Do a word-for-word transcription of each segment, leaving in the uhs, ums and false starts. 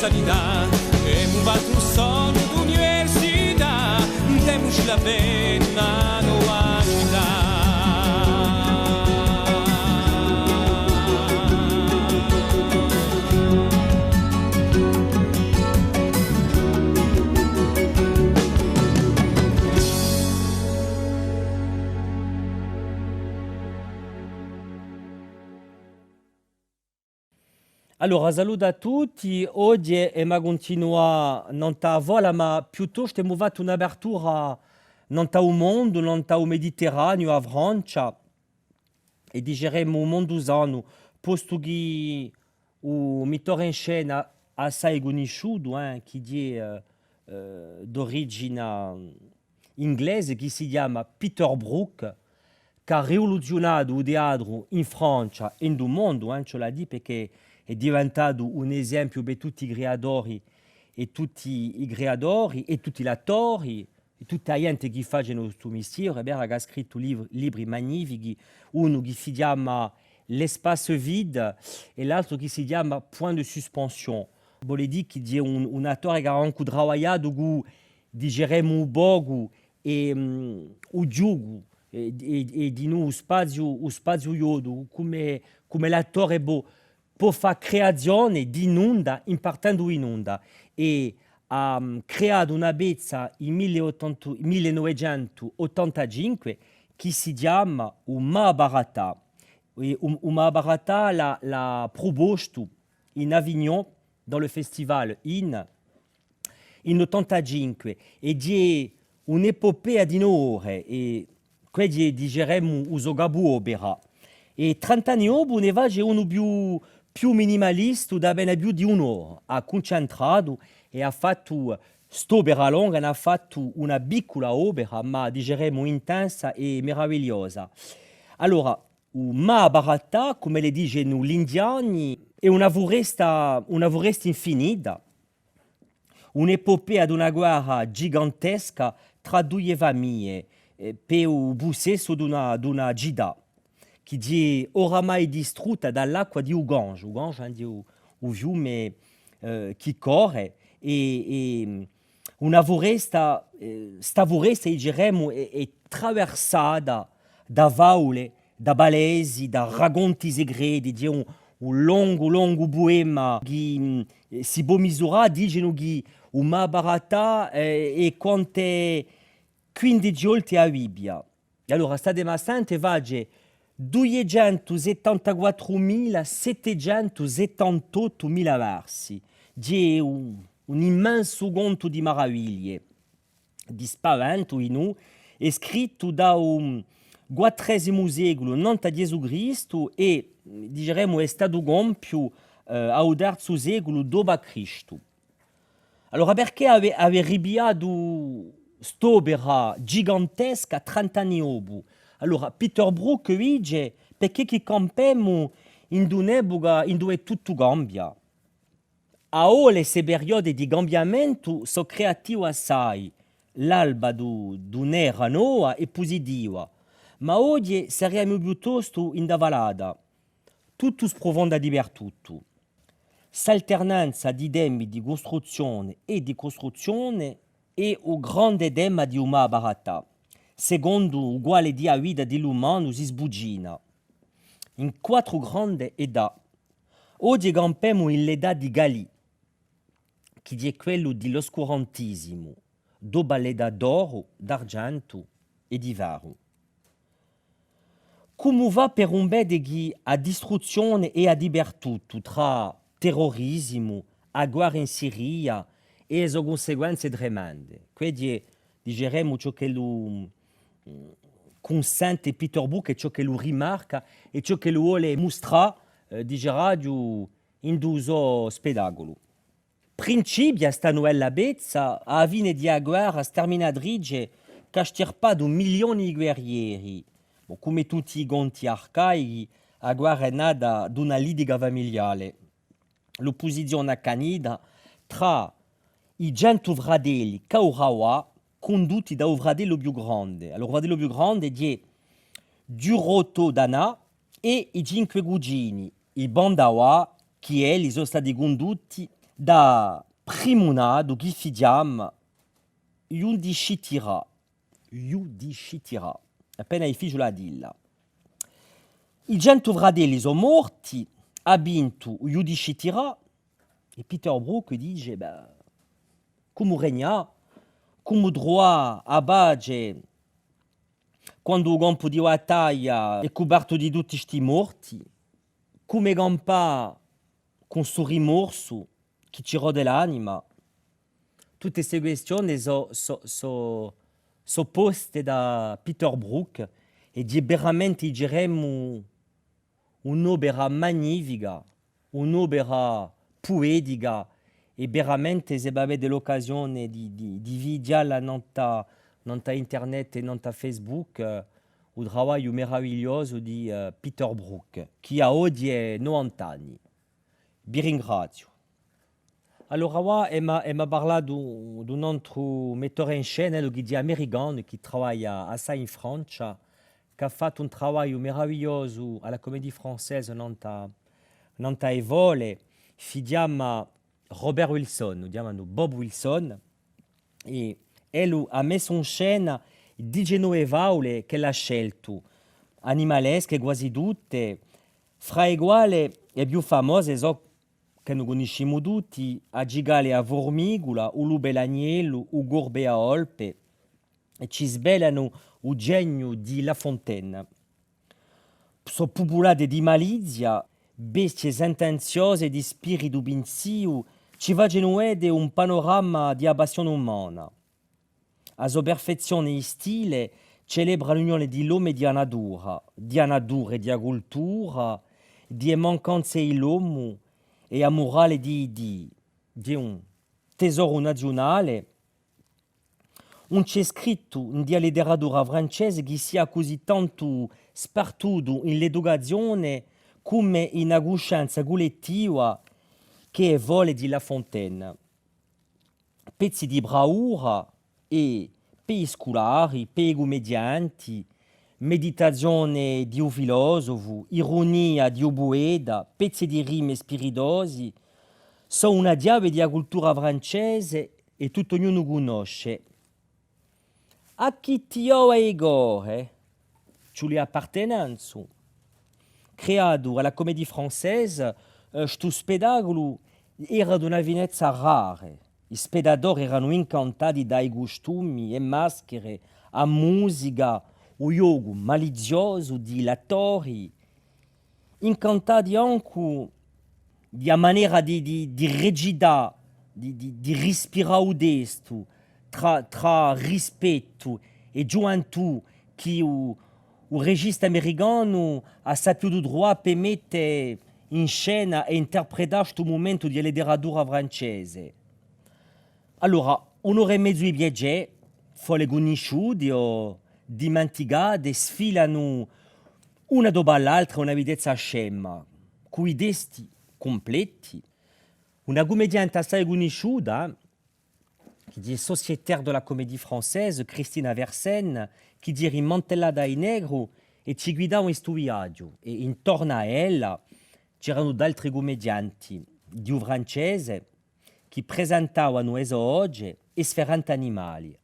Emu fattu u sognu d'università, demuci la penna à a cità. Allora, salutu à tutti. Oghje emu à cuntinuà nant'à a fola, ma piuttostu emu fattu un'apertura nant'à u mondu, nant'à u Mediterraniu, a Francia, è diceremu u mondu sanu, postu chì u mittore in scena assai cunnisciutu, eh, chì hè, eh, eh, d'origine inglese, chì si chjama Peter Brook, chì hà rivoluziunatu u teatru in Francia è in u mondu, eh, ci vole à dì, perchè hè diventatu un esempiu per tutti i creatori è tutti i creatori è tutti l'attori è tutta a ghjente chì facenu stu mistieru. Hè vera chì hà scrittu liv-, libri magnifichi, unu chì si chjama L'espace vide è l'altru chì si chjama Point de suspension. Vole dì chì hè un, un attore chì hà ancu travagliatu cù, diceremu, u focu è, mm, u ghjocu è, è, è dinù u spaziu, u spaziu ghjocu, cum'è, cum'è l'attore pò, pò fà creazione di nunda, in partendu di nunda. È hà, mm, creatu una pezza in mille ottanta, mille novecentu ottantacinque chì si chjama u Mahabharata. È u, u Mahabharata l'hà, l'hà prupostu in Avignon, dans le festival in, in ottantacinque, è hè un'epopea di un'ora, è què hè, diceremu, u so capu opera. È trent'anni dopu ne face unu più, più minimalistu, d'apena più di un'ora. Hà cuncentratu è hà fattu st'opera longa, n'hà fattu una piccula opera, ma diceremu intensa è meravigliosa. Allora, u Mahabharata, cum'elli dicenu l'indiani, hè una furesta, una furesta infinita, un'epopea d'una guerra gigantesca trà duie famiglie, eh, per u pussessu d'una, d'una cità, chì hè oramai distrutta da l'acqua di u Gange. U Gange, eh, hè u, u fiume, eh, chì corre, è, è una furesta, eh, sta furesta, diceremu, hè, hè traversata da faule, da palesi, da raconti secreti, hè un, un longu, longu puema chì, mm, eh, si pò misurà, dicenu chì u Mahabharata, eh, hè quant'è quindeci volte a Bibbia. È allora, statemi à sente, face duiecentu settantaquattru mila settecentu settantottu mila versi. Hè un, un immensu contu di maraviglie, di spaventu, dinù, hè scrittu da u quattresimu seculu nant'à Ghjesù Cristu è, diceremu, hè statu compiu, eh, à u terzu seculu dopu à Cristu. Allora, perchè avè, avè ripigliatu st'opera gigantesca trent'anni dopu? Allora, Peter Brook dice, perchè chì campemu in un'epuca induve tuttu cambia. Avà ste periode di cambiamentu sò creative assai, l'alba d'u-, d'un'era nova è pusitiva, ma oghje sariamu piuttostu in a falata, tuttu sprufonda dipertuttu. St'alternanza di temi di custruzzione è di custruzzione hè u grande tema di u Mahabharata, secondu u quale a vita di l'umanu si sbucina in quattru grande età. Oghje campemu in l'età di Kali, chì hè quellu di l'oscurantisimu, dopu à l'età d'oru, d'argentu è di ferru. Cumu fà per ùn vede chì a distruzzione hè dipertuttu, trà terrorisimu, a guerra in Siria è e so cunsequenze tremende? Què hè, diceremu, ciò ch'ellu, mm, cunsente Peter Brook è ciò ch'ellu rimarca è ciò ch'ellu vole mustrà, eh, diceraghju, in u so spettaculu. Principia sta nuvella pezza à a fine di a guerra sterminatrice chì hà stirpatu milioni di guerrieri. Bon, cum'è tutti i conti arcaichi, a guerra hè nata d'una litiga famigliale. L'oppusizione accanita trà i centu fratelli Kaurava, cundutti da u fratellu più grande. Allora, u fratellu più grande hè Duryodhana è i cinque cugini, i Pandava, chì elli sò stati cundutti da primu natu chì si chjama Yudhishthira. Yudhishthira. Appena difficiule à dilla. I centu fratelli sò morti, hà vintu Yudhishthira, è Peter Brook dice, bè, cumu regnà, cumu truvà a pace quandu u campu di battaglia hè cupertu di tutti sti morti? Cumu campà cù stu rimorsu chì ci rode l'anima? Tutte ste quistione sò, sò, sò, sò poste da Peter Brook è hè veramente, diceremu, un'opera magnifica, un'opera puetica, è veramente, s'è vo avete l'occasione di, di, di vidialla nant'à, nant'à internet è nant'à Facebook, eh, u travagliu meravigliosu di, eh, Peter Brook, chì hà oghje novant'anni. Vi ringraziu. Allora, avà emu, emu à parlà d'un, d'un antru mettore in scena, ellu chì hè americanu, chì travaglia assai in Francia, chì hà fattu un travagliu meravigliosu à la Comédie Française nant'à, nant'à e fole, si chjama Robert Wilson, u chjamanu Bob Wilson, è ellu hà messu in scena diciannove faule ch'ellu hà sceltu, animalesche guasi tutte, fra e quale e più famose sò chì no cunniscimu tutti, a cicala è a furmicula, u lupu è l'agnellu, u corbu è a volpe, è ci svelanu u geniu di La Fontaine. Sò pupulate di malizia, bestie sentenziose di spiritu pinsivu, ci facenu vede un panorama di a passione umana. A so perfezzione di stile celebra l'unione di l'omu è di a natura, di a natura è di a cultura, di e mancanze di l'omu è a murale di i dii, di un tesoru naziunale. Ùn ci hè scrittu in a literatura francese chì sia cusì tantu spartutu in l'educazione cum'è in a cuscenza cullettiva chè e fole di La Fontaine. Pezzi di bravura è pè i sculari, pè i cumedianti, meditazione di u filosofu, irunia di u pueta, pezzi di rime spiritosi, sò una chjave di a cultura francese è tuttu ognunu cunnosce. À chì ti ghjova u core, ci vole appartenenza. Creatu à la Comédie Française, eh, stu spettaculu era d'una finezza rara. I spettatori eranu incantati da i custumi, e maschere, a musica, u ghjocu maliziosu di l'attori, incantati ancu di a manera di, di, di recità, di, di, di rispirà u testu, trà, trà rispettu è ghjuventù chì u, u regista americanu hà sapiutu truvà per mette in scena è interpretà stu mumentu di a literatura francese. Allora, un'ora è mezu di piacè, fole cunnisciute o dimenticate, sfilanu una dopu à l'altra à una vitezza scema, cù i testi cumpletti. Una cummediante assai cunnisciuta, chì hè sociétaire de la Comédie Française, Christine Aversen, chì era immantellata di negru è ci guidava in stu viaghju, è intornu à ella c'eranu d'altri cummedianti di u francese, chì presentavanu e so oghje è sfarenti animali.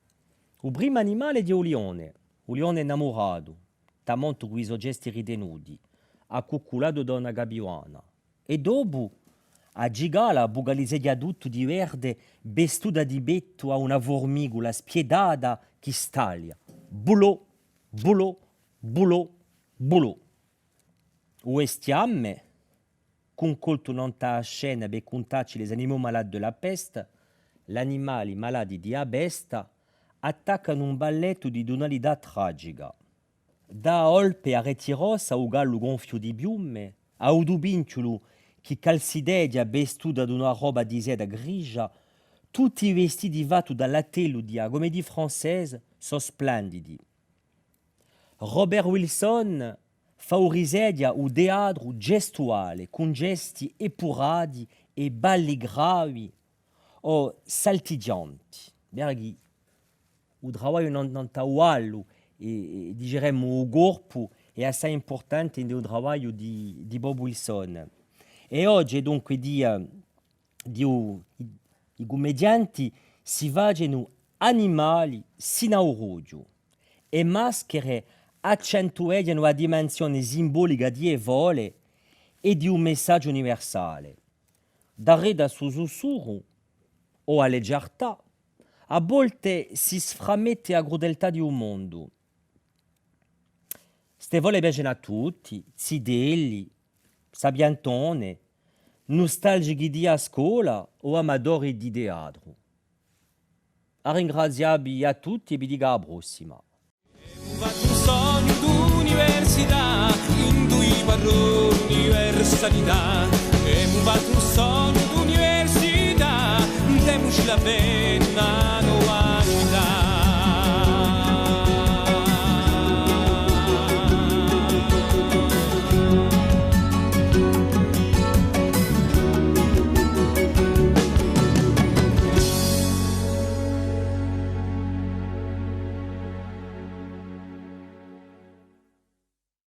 U primu animale hè u lione, u lione innamuratu, tamantu cù i so ghjesti ritenuti, accucculatu da una capivana. È dopu, a cicala, bucalizzeghja tuttu di verde, vestuta di pettu à una furmicula spietata chì staglia. Bulò, bulò, bulò, bulò. U bestiame, cuncoltu nant'à a scena per cuntacci les animaux malades de la peste, l'animali malati di a pesta, attaccanu un ballettu di tunalità tragica. Da a volpe arretirossa à u gallu gonfiu di piume, à u tupinciulu chì calziteghja vestutu d'una roba di seta grigia, tutti i vestiti fatti da l'attellu di a Comédie Française sò splendidi. Robert Wilson favurizeghja u teatru gestuale, cun gesti epurati è balli gravi o saltighjanti. Perchè u travagliu nan-, nant'à u ballu è, è, diceremu, u corpu hè assai impurtante in u travagliu di, di Bob Wilson. È oghje, dunque, di, eh, di u, i, i cummedianti si facenu animali sinu à u roghju, è maschere accentueghjanu a dimensione simbolica di e fole è di u messaghju universale. Daretu à stu sussuru o à a legertà, à volte si sframette a crudeltà di u mondu. Ste fole piacenu à tutti, zitelli, sapientone, nustalgichi di a scola o amatori di teatru. À ringrazià vi à tutti è vi dicu à a prossima. Emu fattu un sognu d'università, in dui parroni universalità. Emu fattu un sognu d'università, demuci la penna,